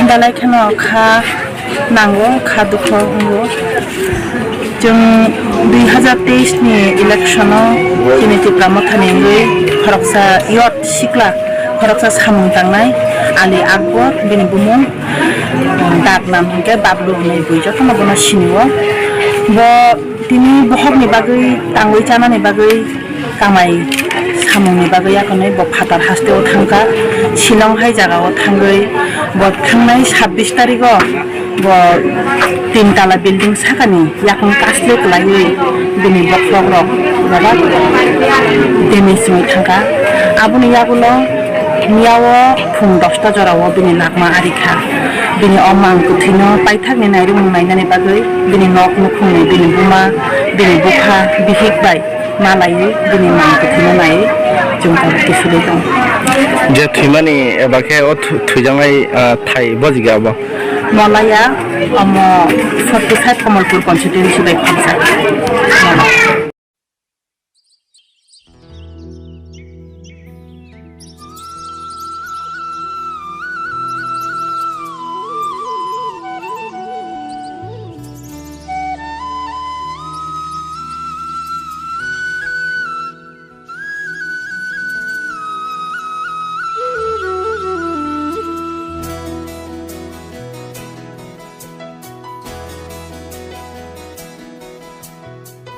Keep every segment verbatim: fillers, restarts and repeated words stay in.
Belai kheno kha nango, kha dukho wngo. Chwng dui hazar teis ni election o chini Tipra Motha ni wngwi khoroksa youth sikla, khoroksa samung tangnai Ali Akbar, bini bumung Dadnan hwnkhe Bablu hwnwi bui jotono bono sinio. Bo tini bohokni bagwi, tangwi chanani bagwi, kamai samungni bagwi yakonwi bo phatar hasteo thangkha. Shillong hai jagao thangwi bo thangnai sabbish tarigo bo tin tala building sakani yakung kasle kwlaiwi bini bokhorok rok bebak damage wngwi thangkha. Aboni yagulo miyao phung dosta jorao bini lakma ari kha. Bini o mang kwthwino paithakni nairwmung nainani bagwi bini nok nukhungni bini buma, bini bupha, bihik bai ma laiwi bini mang kwthwino naiwi chwng tabuk kiphilwi tongo. Je thwimani eba khe o thwi-, thwijaknai, ah, thai bojigya abo? Molaya, omo forty five Kamalpur constituency bai khoroksa.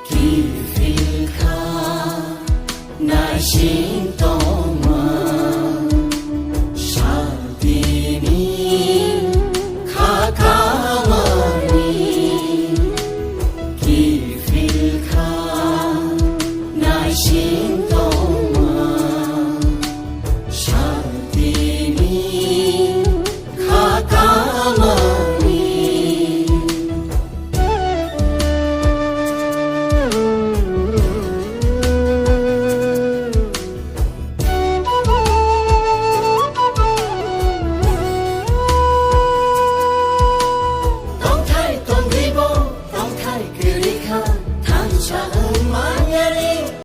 Kiphilkha naising